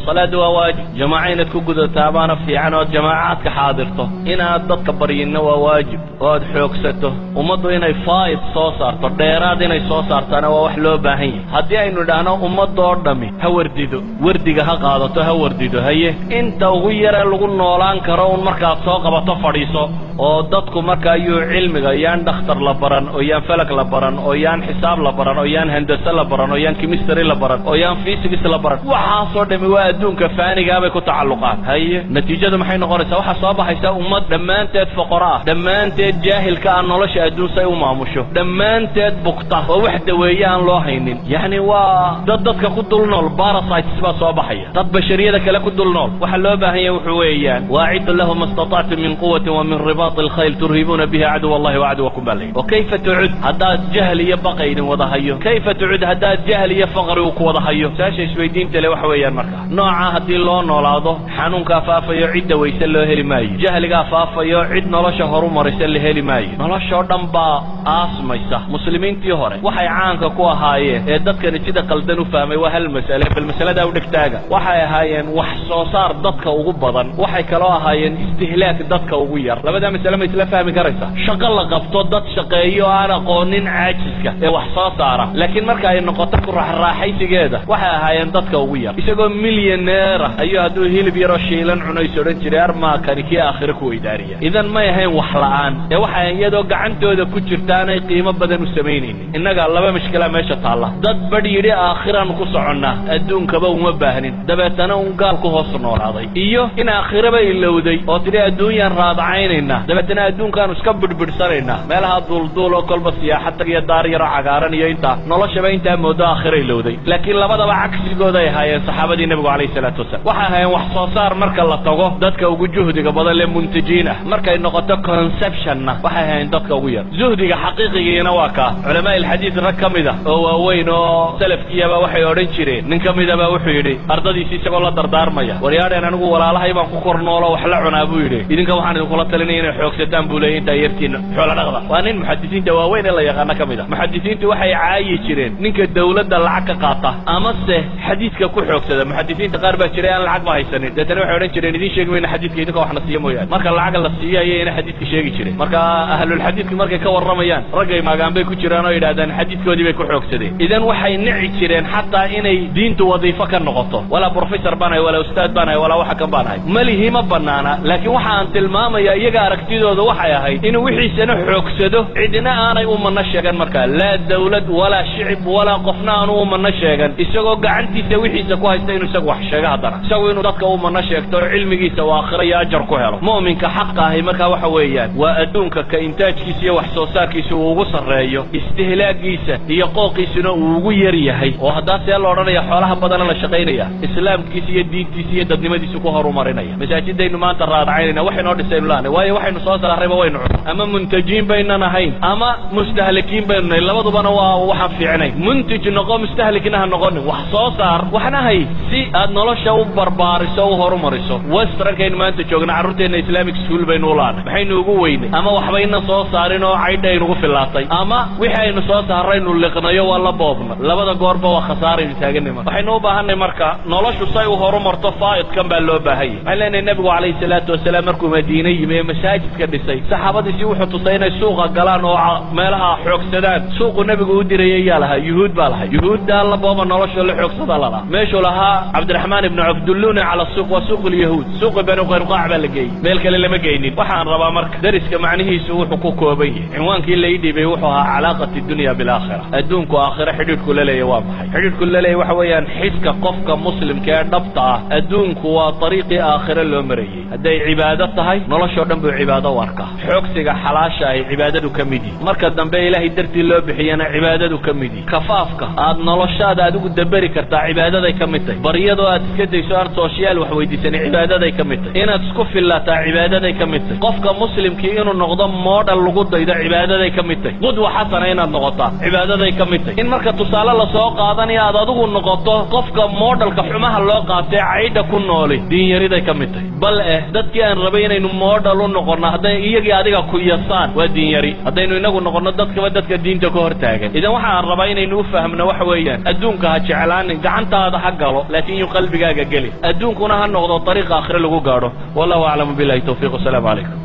Salaadu waa waajib, jamaaco inaad ku gudataa baana fiican ood jamaacaadka xaadirto. Inaad dadka baryinna waa waajib oo aad xoogsato. Ummaddu inay faa'id soo saarto, dheeraad inay soo saartaana waa wax loo baahan yahay. Haddii aynu idhaahno ummadoo dhammi ha wardido, wardiga ha qaadato, ha wardido, haye, inta ugu yaree lagu noolaan karo un markaad soo qabato fadhiiso, oo dadku marka ayuu cilmiga yaan dhakhtar la baran, oo yaan falag la baran, oo yaan xisaab la baran, oo yaan handase la baran, oo yaan chemistry la baran, oo yaan physics la baran, waxaasoo dhami waa adduunka faanigaa bay ku tacalluqaan. Haye, natiijadu maxay noqonaysaa? Waxaa soo baxaysa ummad dhammaanteed foqoro ah, dhammaanteed jaahilka ah nolosha adduun say u maamusho, dhammaanteed bugta oo wax daweeye aan loo haynin. Yacni waa dad dadka ku dul nool, parasites baa soo baxaya, dad bashariyada kale ku dul nool. Waxa loo baahan yahay wuxuu weeyaan: وأعدوا لهم ما استطعتم من قوة ومن رباط الخيل ترهبون به عدو الله وعدوكم baa layidhi. وكيف تعد haddaad jahli iyo baqa idin wada hayo? كيف تعد haddaad jahli iyo faqri uu ku wada hayo? Su-aasha isweydiinta le waxa weeyaan, marka noocaa haddii loo noolaado, xanuunkaa faafayo, cidda wayse loo heli maayo, jahligaa faafayo, cid nolosha horu marisa la heli maayo, noloshoo dhan baa aasmaysa. Muslimiintii hore waxay caanka ku ahaayeen ee dadkani sida qaldan u fahmay waa hal mas'ale, bal masaladaa u dhegtaaga. Waxay ahaayeen wax soo saar dadka ugu badan, waxay kaloo ahaayeen istihlaak dadka ugu yar. Labadaa masale ma isla fahmi karaysa? Shaqo la qabto, dad shaqeeyo aan aqoonin caajiska ee wax soo saara, laakiin marka ay noqoto ku raaxraaxaysigeeda waxay ahaayeen dadka ugu yar. Isagoo milyaneera ayuu hadduu hilib yaroo shiilan cuno is odhan jiray, armaakani kii aakhire ku weydaariya. Idan may ahayn wax la'aan ee waxay iyadoo gacantooda ku jirta aanay qiimo badan u samaynaynin. Innaga laba mashkilaa meesha taalla: dad badh yidhi aakhiraanu ku soconnaa, adduunkaba uma baahnin, dabeetana un gaal ku hoos noolaaday, iyo in aakhiraba ilowday oo tidhi adduunyaan raadacaynaynaa, dabeetana adduunkaanu iska bidhbidhsanaynaa, meelaha duulduul oo kolba siyaaxad tag iyo daar yaroo cagaaran iyo intaa noloshaba intaa moodo aakhira ilowday. Laakiin labadaba cagsigooday ahaayeen saxaabadii nebigu calayhi salaatu wasalaam. Waxay ahaayeen wax soo saar marka la tago dadka ugu juhdiga badan lee muntajiin ah, markay noqoto consumptionna waxay ahaayeen dadka ugu yar. Zuhdiga xaqiiqigiina waa kaa. Culamaa ilxadiid rag ka mid ah oo waaweyn oo salafkiyaba waxay odhan jireen, nin ka midaba wuxuu yidhi ardadiisi isagoo la dardaarmaya: "Waryaadheen, anigu walaalahay baan ku kor noolo wax la cunaa," buu yidhi. "Idinka waxaan idinkula talinaya inay xoogsataan," buu leeyay, "intaa yartiina xoola dhaqda." Waa nin muxadisiinta waaweyn ee la yaqaano ka mid ah. Muxadisiintu waxay caayi jireen ninka dawladda lacag ka qaata amase xadiidka ku xoogsada. Muxadisiinta qaar baa jiray aan lacag ba haysanin, deetana waxay odhan jireen: "Idiin sheegi mayna xadiidka idinka waxna siiya mooyaane." Marka lacag la siiyo ayayna xadiidka sheegi jireen. Marka ahlulxadiidka markay ka warramayaan raggay maagaan bay ku jiraan oo yidhahdaan xadiidkoodii bay ku xoogsadeen. Idan waxay nici jireen xataa inay diintu wadiifo ka noqoto. Walaa professor baan ahay, walaa ustaad baan ahay, walaa waxa kan baan ahay, malihi ma banaana. Laakiin waxa aan tilmaamaya, iyaga aragtidooda waxay ahayd inuu wixiisana xoogsado, cidina aanay u manno sheegan markaa, laa dawlad walaa shicib walaa qofna aanu u manno sheegan, isagoo gacantiisa wixiisa ku haysta inuu isagu wax sheego, haddana isagu inuu dadka u manno sheegto oo cilmigiisa uu aakhira iyo ajar ku helo. Mu'minka xaqa ahi markaa waxa weeyaan waa adduunka ka intaajkiisa iyo wax soo saarkiisa uu ugu sarreeyo, istihlaagiisa iyo qooqiisuna uu ugu yar yahay. Oo haddaa see la odhanaya xoolaha badana la shaqaynaya, islaamkiisa iyo diintiisa iyo dadnimadiisa ku horumarinaya? Masaajidaynu maanta raadacaynayna waxaynoo dhisaynu laanay, waayo waxaynu soo saarrayba waynu cun. Ama muntajiin baynan ahayn ama mustahlikiin baynu nahay, labadubana waa waxaan fiicnayn. Muntij noqo, mustahlikna ha noqonin. Wax soo saar, waxna hay, si aad nolosha u barbaariso, u horumariso. Westernkaynu maanta joogna carruurteenna Islamic school baynu u laanay. Maxaynu ugu weynay? Ama waxbayna soo saarin oo caydha aynugu fillaatay, ama wixii aynu soo saaraynu liqnayo, waa la boobna. Labada goorba waa khasaaraynu taaganay. Marka waxaynu u baahanay, marka noloshu say u horumarto, faa'idkan baa loo baahan yahay. Waxaan leenahay, nebigu calayhi salaatu wasalaam markuu Madiine yimi ee masaajidka dhisay, saxaabadiisii wuxuu tusay inay suuqa galaan oo meelaha xoogsadaan. Suuqu nebigu u dirayay yaa lahaa? Yuhuud baa lahay. Yuhuuddaa la booba, nolosha la xoogsada lalahaa. Meeshuu lahaa Cabdiraxmaan ibnu Cawf: "دلوني على السوق", waa suuq alyahuud. Suuqa Banu Qaynuqaac baa la geeyey, meel kale lama geynin. Waxaan rabaa marka dariska macnihiisu wuxuu ku kooban yahay, cinwaankii la ii dhiibay wuxuu ahaa علاقة الدنيا بالآخرة. Adduunku aakhiro xidhiidhku la leeyahy waa maxay? Xidhiidhku la leeyahy waxa weeyaan, xiska qofka muslimka ee dhabta ah, adduunku waa dariiqii aakhiro loo marayey. Hadday cibaado tahay, noloshoo dhan buu cibaado u arkaa. Xoogsiga xalaasha ay cibaadadu ka mid yihi, marka dambe ilaahay dartii loo bixiyana cibaadadu ka mid yihi. Kafaafka aad noloshaada adigu daberi kartaa cibaadaday ka mid tahay. Baryadoo aad iska dayso, aan social wax weydiisanay, cibaadaday ka mid tahay. Inaad isku fillataa cibaadaday ka mid tahay. Qofka muslimkii inuu noqdo model lagu daydo cibaadaday ka mid tahay. قدوة حسنة inaad noqotaa cibaadaday ka mid tahay. In marka tusaale lasoo qaadanayo aad adigu noqoto qofka modelka xumaha loo qaatee caydha ku nooli, diinyariday ka mid tahay. Bal eh dadkii aan rabay inaynu model u noqonno hadday iyagii adiga ku yasaan, waa diinyari. Haddaynu inagu noqonno dadkaba dadka diinta ka hor taagan. Idan waxa aan rabaa inaynu u fahmno waxa weeyaan, adduunka ha jeclaanin, gacantaada ha galo, laakiin qalbigaaga geli. Adduunkuna ha noqdo dariiqa aakhire lagu gaadho. Wallahu aclamu billahi tawfiiq. Wasalaamu calaykum.